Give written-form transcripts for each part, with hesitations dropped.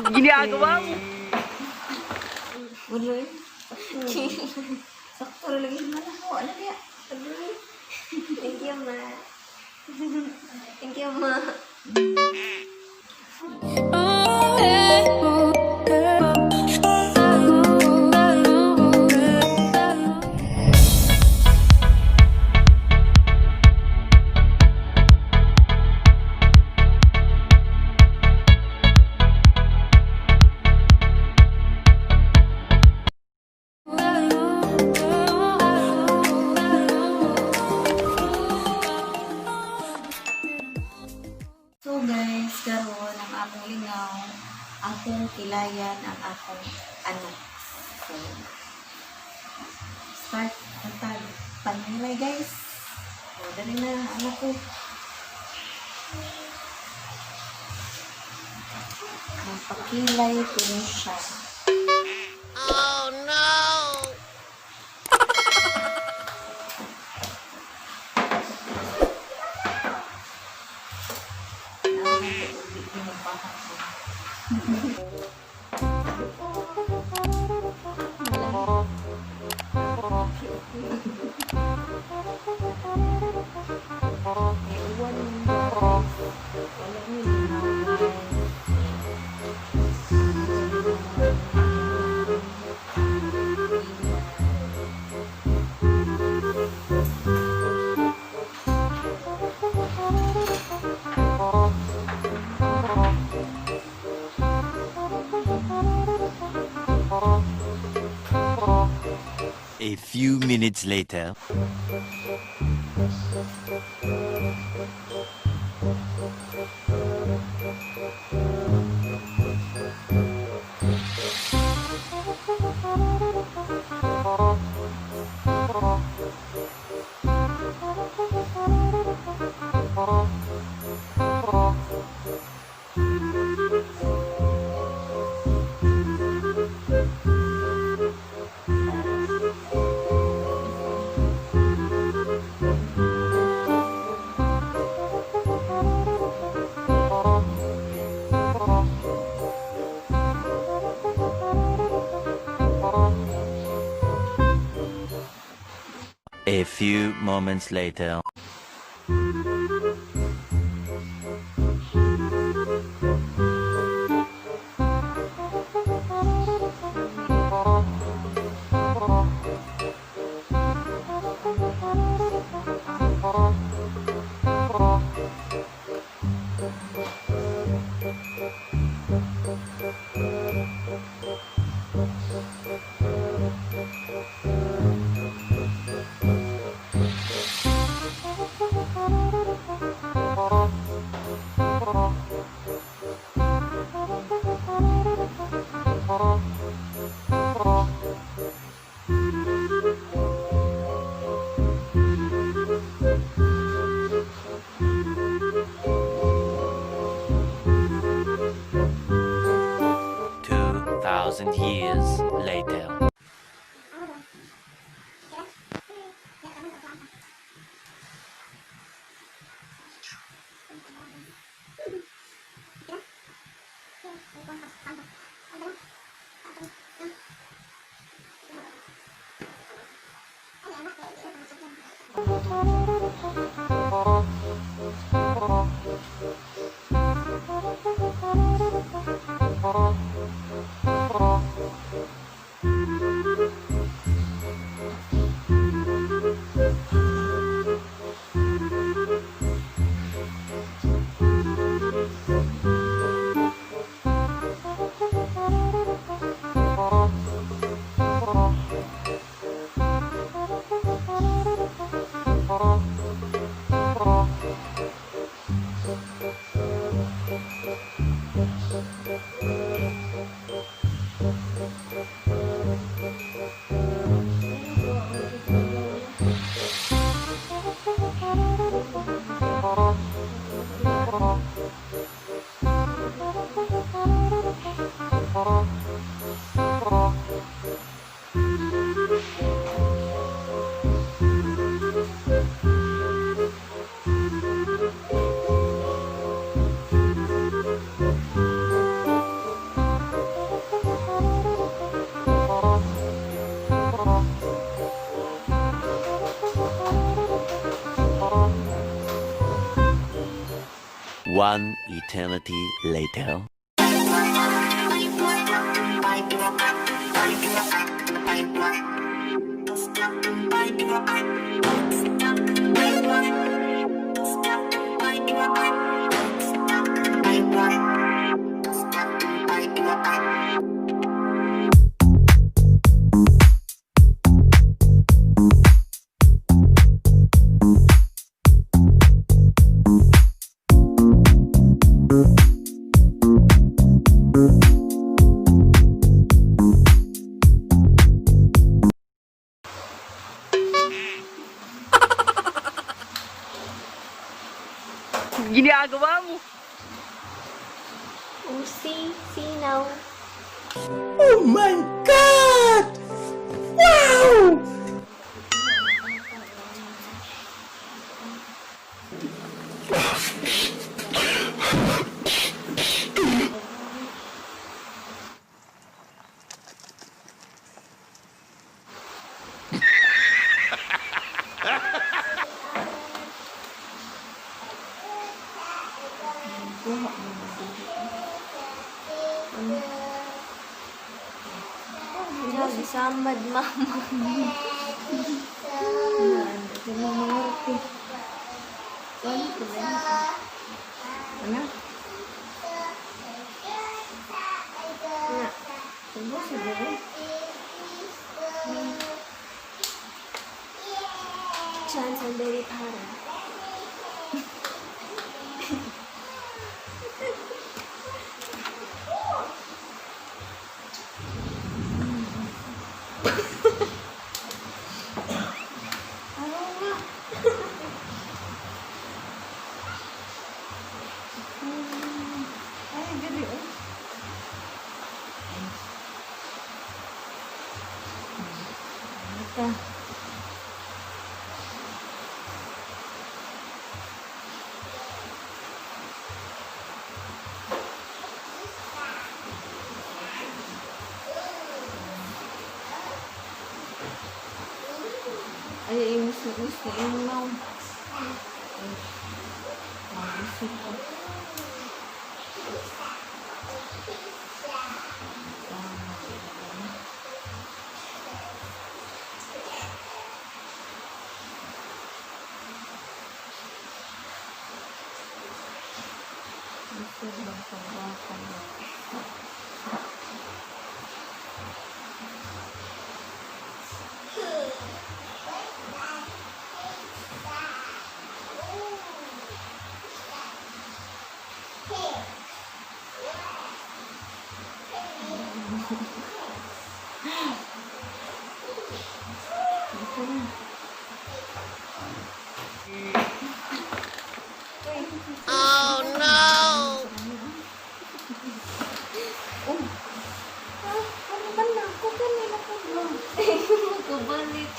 Ginagawa mo. Wala eh. Sakto. Sakto ra lagi man ako. Ano niya? Thank you, ma. Thank you, ma. So guys, karon ang among lingaw, akong kilayan ang akong anak. So, start ang tag panilay, guys. O, dali na, anak ko. Magpakilay ko ni siya. Oh no! May uwan yun, guys. Wala ni linaw, guys. A few minutes later. A few moments later. 2,000 years later. One eternity later. Ginagawa mo. Usi, sinaw. Oh my God! Wow! Buha mo na dito. Grabe, samad, mama. Ano mga ngurti. Ano ko na? Ano? Nga. Tubo siguro. Chance and very para. Ano nga? Ay, dili oh. Ano ka? Ay, imus na imus na imaw. Ay, magisip ko. Gusto bang pagwakan mo? Ito na. Oh! Ah, ano ba na? Ako kanina ko ba? Magkabalik.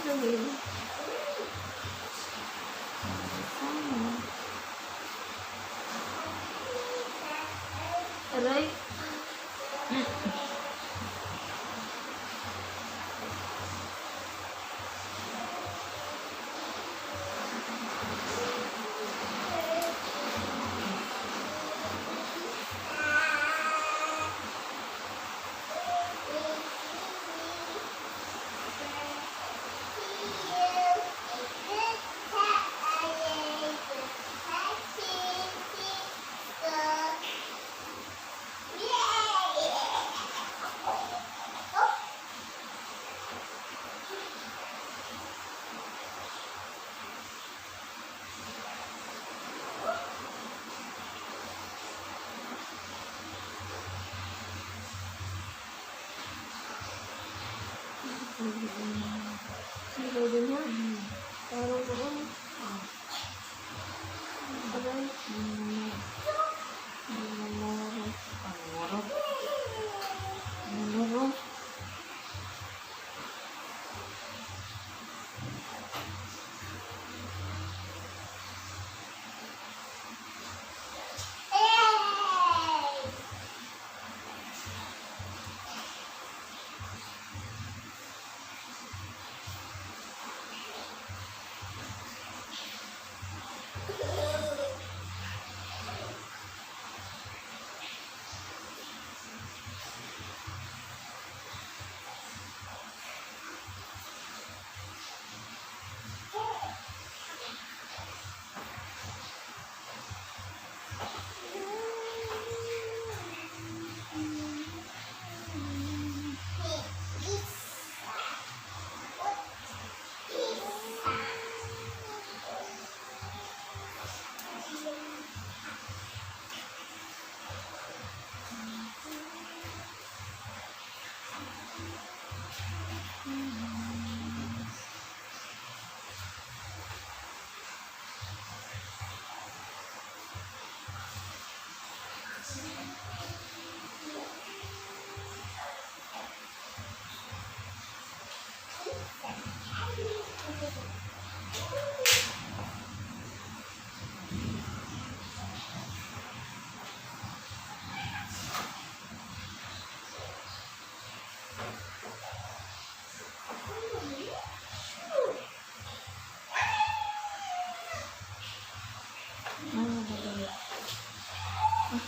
Ano yun? Sana. Aray. Sino din ha? Parang ko. Aray. Ang murot. Ang murot.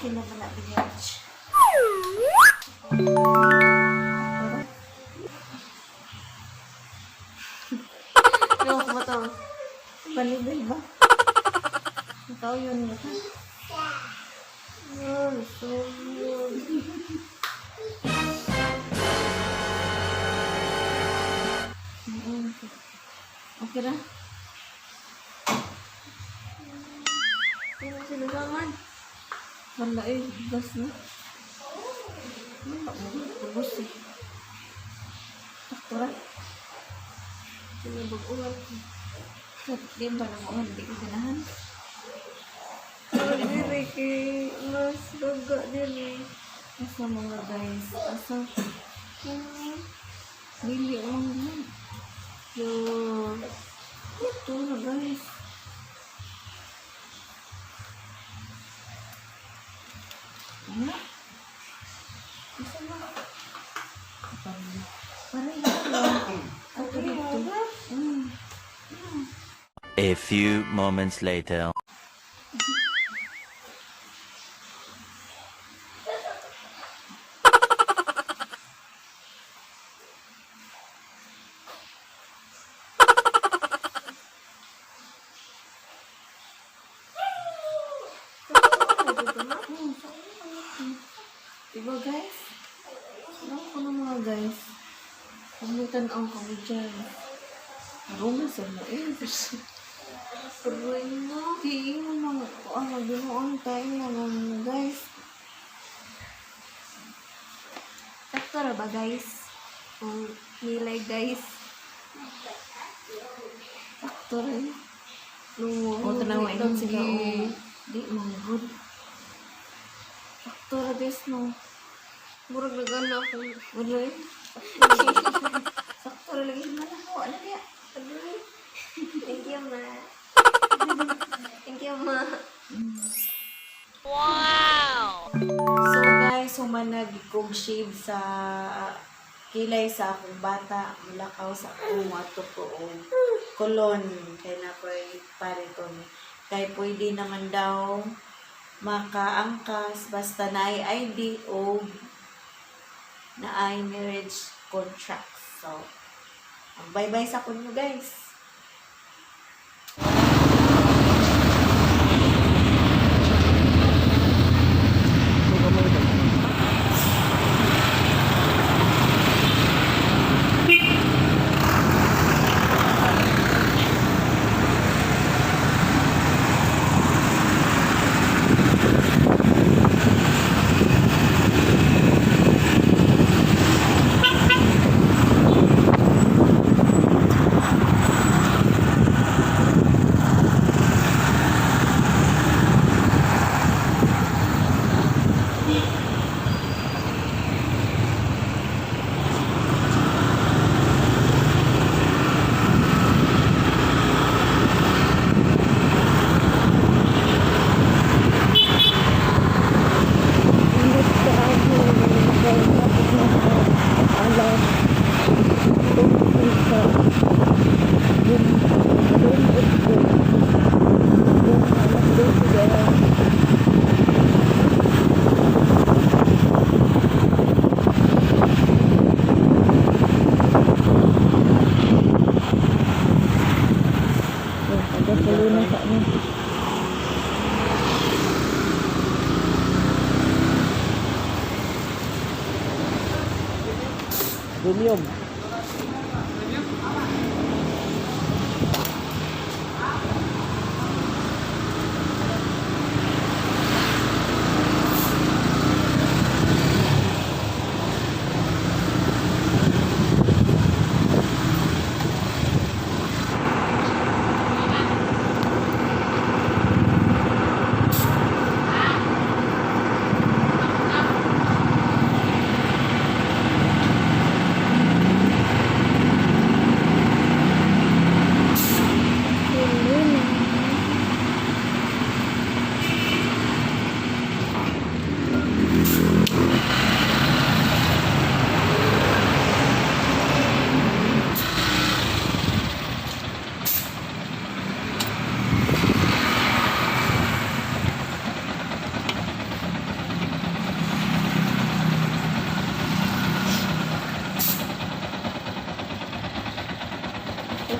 Okay na ba na, bitch? Ano ko ba to? Balibay ba? Ikaw yun mo ka. Ah, so good. Oo. Okay ra? Ano sinusangan? Wala eh. Gas na. Wala mo. Ubus eh. Sakto ra. Sinabag-ulan. Sa di ba na mo? Hindi ko ganahan. Pero diri kay mas baga diri. Asa mga guys? Asa? Kini. Dili ang mga. Yo. Ito na guys. Ano? Isa ba? Pareho lang. Okay, dito. A few moments later. Diba guys? Ano ko na mga guys? Pamutan ang kami dyan. Arungan sa mo eh. Aroy mo. Di mo mga kuang magbinuang tayo na mga guys. Sakto ra ba guys? Ang nilay guys. Sakto rin. No, O tanawa wait ingon sila lang, o. eh. Di mga good. Sakto ra guys no. Murag nagana ako. Wala eh. Sakto ra lagi. Malaho. Ano niya? Aroy. Thank you, ma. Thank you, ma. So guys, humanag kog shade sa kilay sa akong bata, mulakaw sa akong ato ko og kolon kay na koy pariton. Kay pwede naman daw makaangkas basta naay ID o naay marriage contract. So, bye-bye sa kunyo guys. Premium.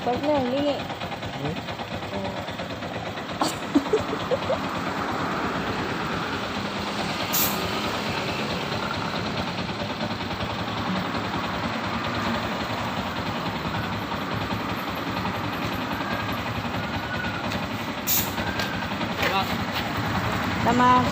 Partner, lingi. Tama.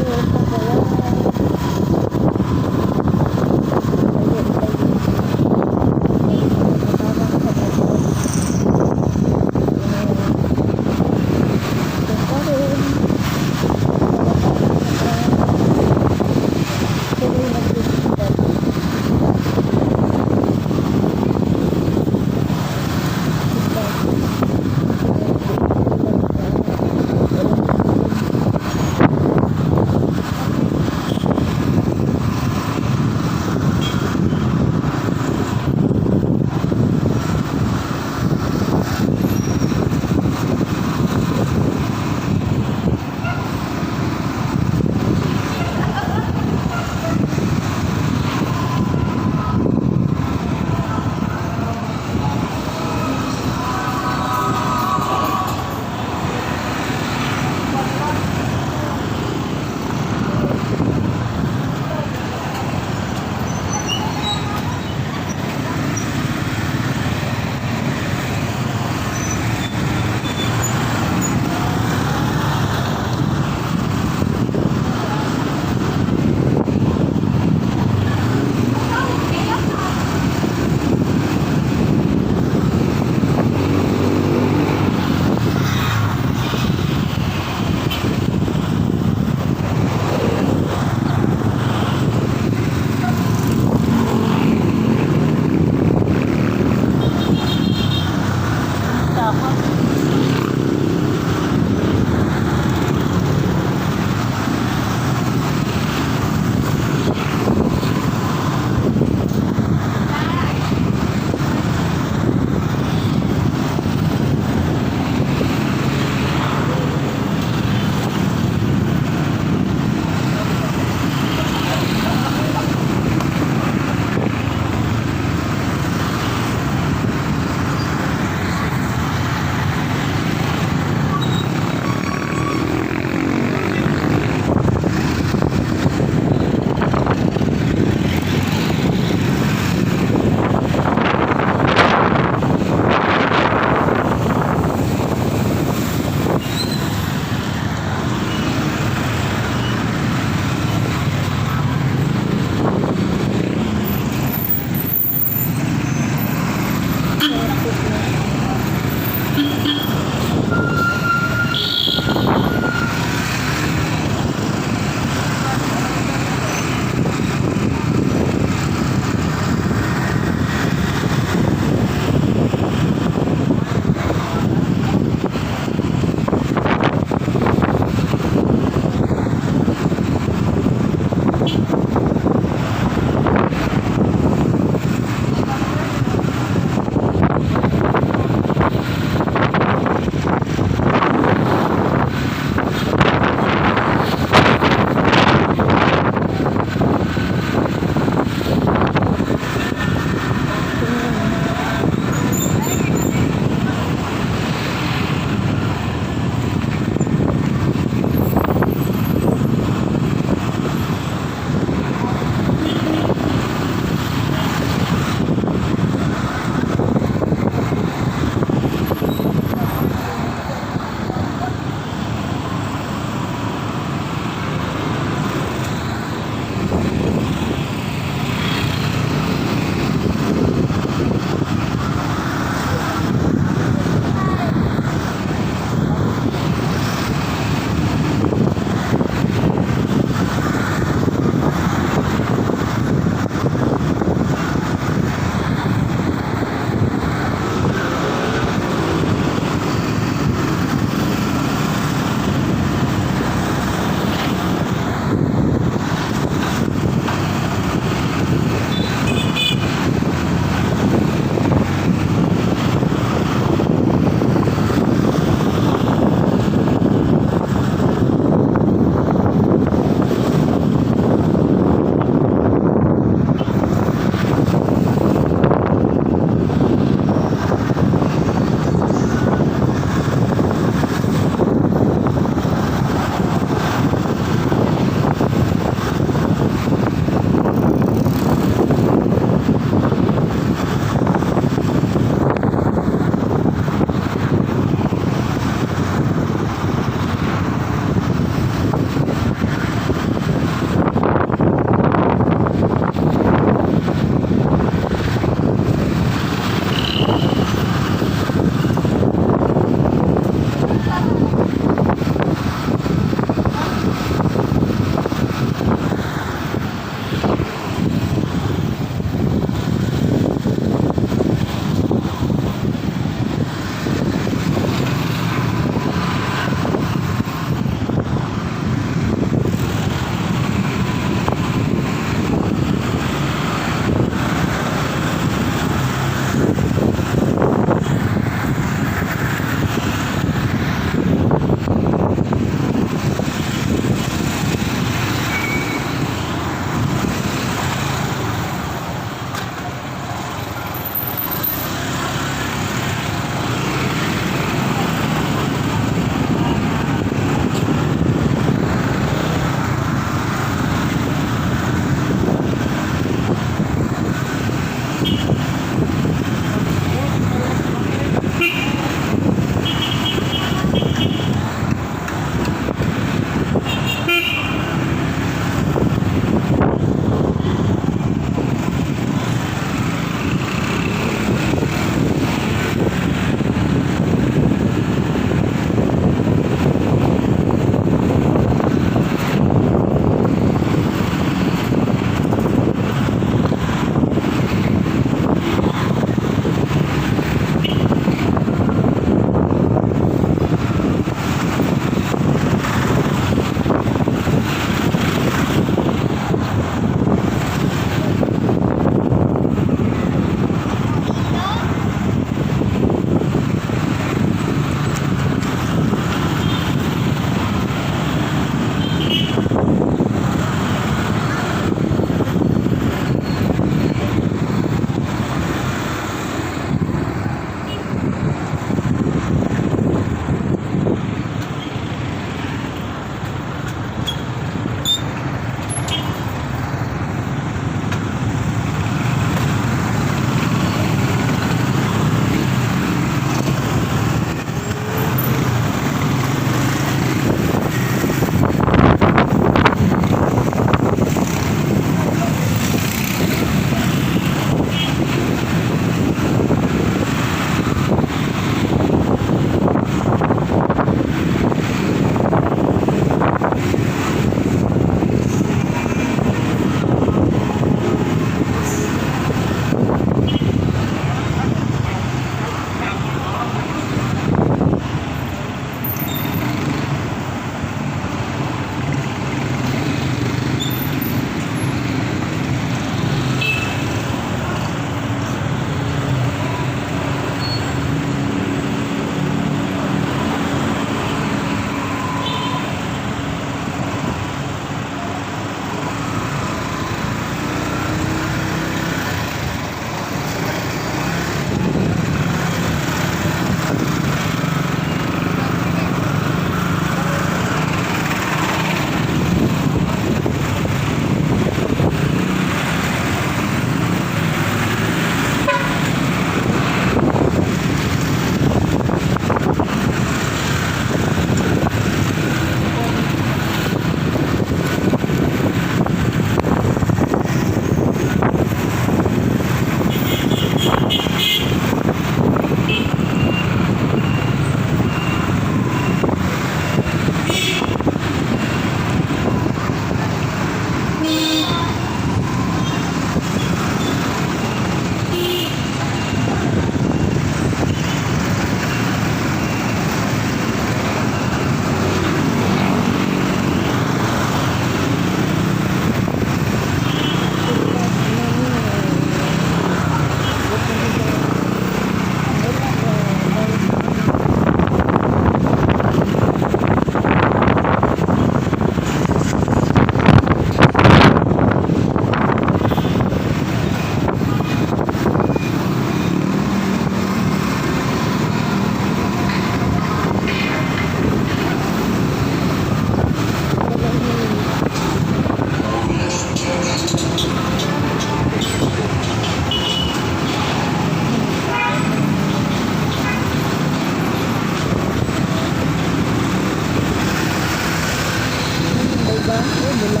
Mula.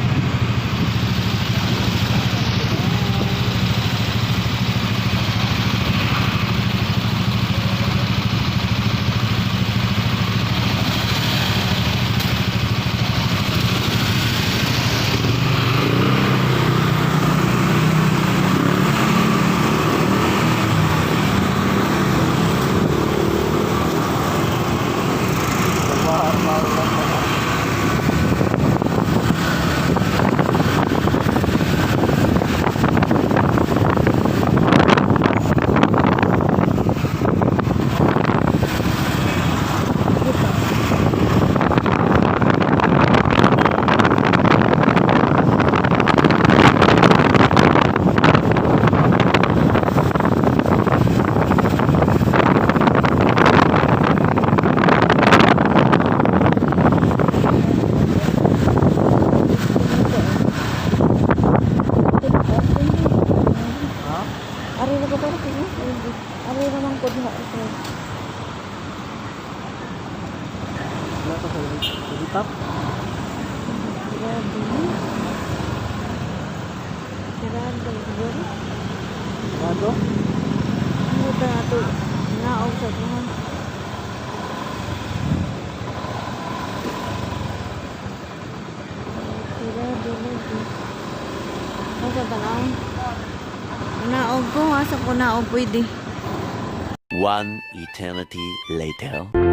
Dito. Ha? Ari na ko para sino? Ari naman ko diha ito. Wala pa sa litap. Grabe. Sarado siguro. Sarado. Ano ta ato? Naog sa kuha. Sarado lagi. Asa tanaw? Naog ko, asa ko naog pwede. One eternity later.